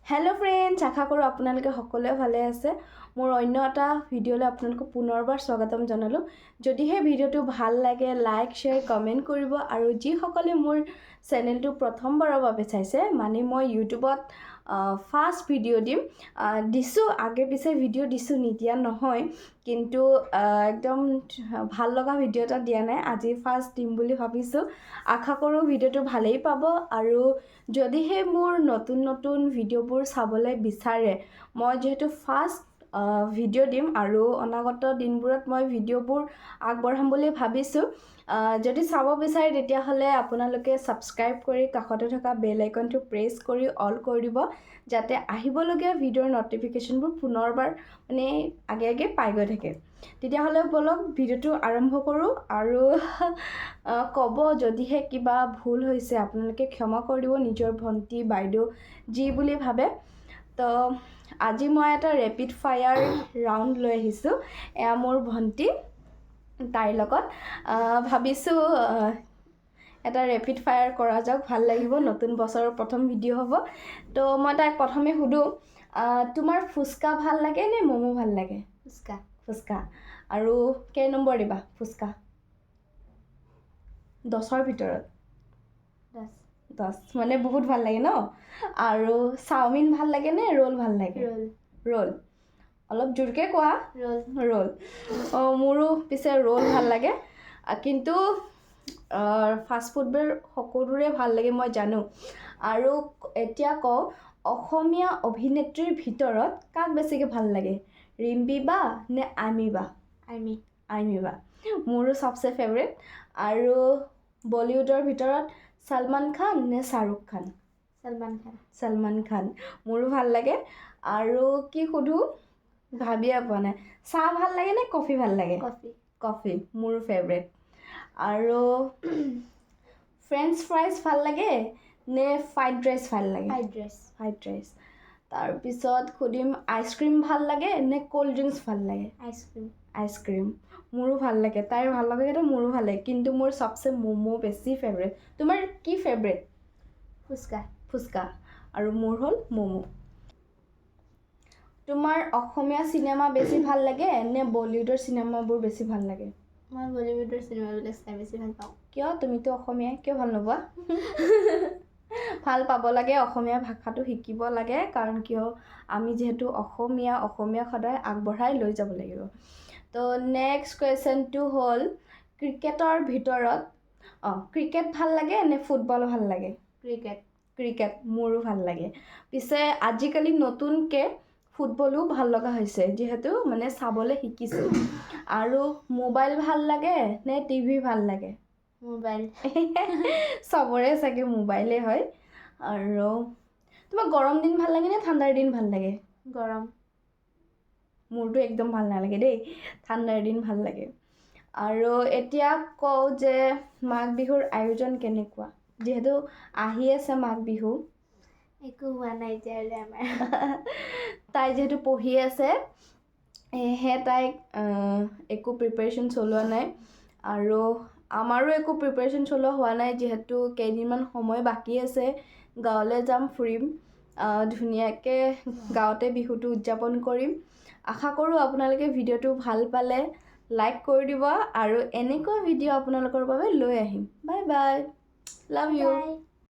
Hello' friends, আশা কৰোঁ আপোনালোকে সকলোৱে ভালে আছে। মোৰ অন্য এটা ভিডিঅ'লৈ আপোনালোকক পুনৰবাৰ স্বাগতম জনালোঁ। যদিহে ভিডিঅ'টো ভাল লাগে, লাইক, শ্বেয়াৰ, কমেণ্ট কৰিব। আৰু যিসকলে মোৰ চেনেলটো প্ৰথমবাৰৰ বাবে চাইছে, মানে মই ইউটিউবত ফাৰ্ষ্ট ভিডিঅ' দিম, দিছোঁ, আগে পিছে ভিডিঅ' দিছোঁ, নিদিয়া নহয়, কিন্তু একদম ভাল লগা ভিডিঅ' এটা দিয়া নাই। আজি ফাৰ্ষ্ট দিম বুলি ভাবিছোঁ। আশা কৰোঁ ভিডিঅ'টো ভালেই পাব। আৰু যদিহে মোৰ নতুন নতুন ভিডিঅ'বোৰ চাবলৈ বিচাৰে, মই যিহেতু ফাৰ্ষ্ট ভিডিঅ' দিম আৰু অনাগত দিনবোৰত মই ভিডিঅ'বোৰ আগবঢ়াম বুলি ভাবিছোঁ, যদি চাব বিচাৰে, তেতিয়াহ'লে আপোনালোকে ছাবস্ক্ৰাইব কৰি কাষতে থকা বেল আইকনটো প্ৰেছ কৰি অল কৰি দিব, যাতে আহিবলগীয়া ভিডিঅ'ৰ ন'টিফিকেশ্যনবোৰ পুনৰবাৰ মানে আগে আগে পাই গৈ থাকে। তেতিয়াহ'লে ব'লক, ভিডিঅ'টো আৰম্ভ কৰোঁ। আৰু ক'ব, যদিহে কিবা ভুল হৈছে, আপোনালোকে ক্ষমা কৰি দিব, নিজৰ ভণ্টি, বাইদেউ যি বুলি ভাবে। তো আজি মই এটা ৰেপিড ফায়াৰ ৰাউণ্ড লৈ আহিছোঁ। এয়া মোৰ ভণ্টি, তাইৰ লগত ভাবিছোঁ এটা ৰেপিড ফায়াৰ কৰা যাওক, ভাল লাগিব। নতুন বছৰৰ প্ৰথম ভিডিঅ' হ'ব। তো মই তাইক প্ৰথমে সোধোঁ, তোমাৰ ফুচকা ভাল লাগে নে ম'ম' ভাল লাগে? ফুচকা। ফুচকা। আৰু কেই নম্বৰ দিবা ফুচকা 10ৰ ভিতৰত? 10। 10, মানে বহুত ভাল লাগে ন? আৰু চাওমিন ভাল লাগে নে ৰোল ভাল লাগে? ৰোল। ৰোল। অলপ জোৰকৈ কোৱা। ৰোল। ৰোল। অঁ, মোৰো পিছে ৰোল ভাল লাগে। কিন্তু ফাষ্ট ফুডবোৰ সকলোৰে ভাল লাগে, মই জানো। আৰু এতিয়া কওঁ, অসমীয়া অভিনেত্ৰীৰ ভিতৰত কাক বেছিকৈ ভাল লাগে, ৰিম্পী বা নে আইমী বা? আইমি। আইমী বা মোৰো চবচে ফেভৰেট। আৰু বলিউডৰ ভিতৰত ছলমান খান নে শ্বাহৰুখ খান? ছলমান খান। ছলমান খান মোৰো ভাল লাগে। আৰু কি সোধোঁ ভাবিয়ে পোৱা নাই। চাহ ভাল লাগে নে কফি ভাল লাগে? কফি। কফি মোৰো ফেভৰেট। আৰু ফ্ৰেঞ্চ ফ্ৰাইজ ভাল লাগে নে ফ্ৰাইড ৰাইচ ভাল লাগে? Fried rice. Fried rice. তাৰপিছত সুধিম, আইচক্ৰীম ভাল লাগে নে ক'ল্ড ড্ৰিংকছ ভাল লাগে? আইচক্ৰীম। আইচক্ৰীম মোৰো ভাল লাগে। তাইৰ ভাল লাগে সেইটো মোৰো ভাল লাগে, কিন্তু মোৰ চবচে ম'ম' বেছি ফেভৰেট। তোমাৰ কি ফেভৰেট? ফুচকা। ফুচকা। আৰু মোৰ হ'ল ম'ম'। তোমাৰ অসমীয়া চিনেমা বেছি ভাল লাগে নে বলিউডৰ চিনেমাবোৰ বেছি ভাল লাগে? মই বলিউডৰ চিনেমাবিলাক চাই বেছি ভাল পাওঁ। কিয়? তুমিতো অসমীয়াই, কিয় ভাল নোপোৱা? ভাল পাব লাগে, অসমীয়া ভাষাটো শিকিব লাগে। কাৰণ কিয়, আমি যিহেতু অসমীয়া, অসমীয়াক সদায় আগবঢ়াই লৈ যাব লাগিব। তো নেক্সট কুৱেশ্যনটো হ'ল, ক্ৰিকেটৰ ভিতৰত, অঁ, ক্ৰিকেট ভাল লাগে নে ফুটবল ভাল লাগে? ক্ৰিকেট। ক্ৰিকেট মোৰো ভাল লাগে। পিছে আজিকালি নতুনকৈ ফুটবলো ভাল লগা হৈছে, যিহেতু মানে চাবলৈ শিকিছোঁ। আৰু মোবাইল ভাল লাগে নে টিভি ভাল লাগে? মোবাইল। চবৰে চাগে মোবাইলেই হয়। আৰু তোমাক গৰম দিন ভাল লাগে নে ঠাণ্ডাৰ দিন ভাল লাগে? গৰম। মোৰতো একদম ভাল নালাগে দেই, ঠাণ্ডাৰ দিন ভাল লাগে। আৰু এতিয়া কওঁ যে মাঘ বিহুৰ আয়োজন কেনেকুৱা, যিহেতু আহি আছে মাঘ বিহু? একো হোৱা নাই এতিয়ালৈ আমাৰ। তাই যিহেতু পঢ়ি আছে, সেয়েহে তাইক একো প্ৰিপেৰেশ্যন চলোৱা নাই। আৰু আমাৰো একো প্ৰিপেৰেশ্যন চলোৱা হোৱা নাই, যিহেতু কেইদিনমান সময় বাকী আছে। গাঁৱলৈ যাম, ফুৰিম, ধুনীয়াকৈ গাঁৱতে বিহুটো উদযাপন কৰিম। আশা কৰোঁ আপোনালোকে ভিডিঅ'টো ভাল পালে লাইক কৰি দিব আৰু এনেকুৱা ভিডিঅ' আপোনালোকৰ বাবে লৈ আহিম। Bye bye, love you. By.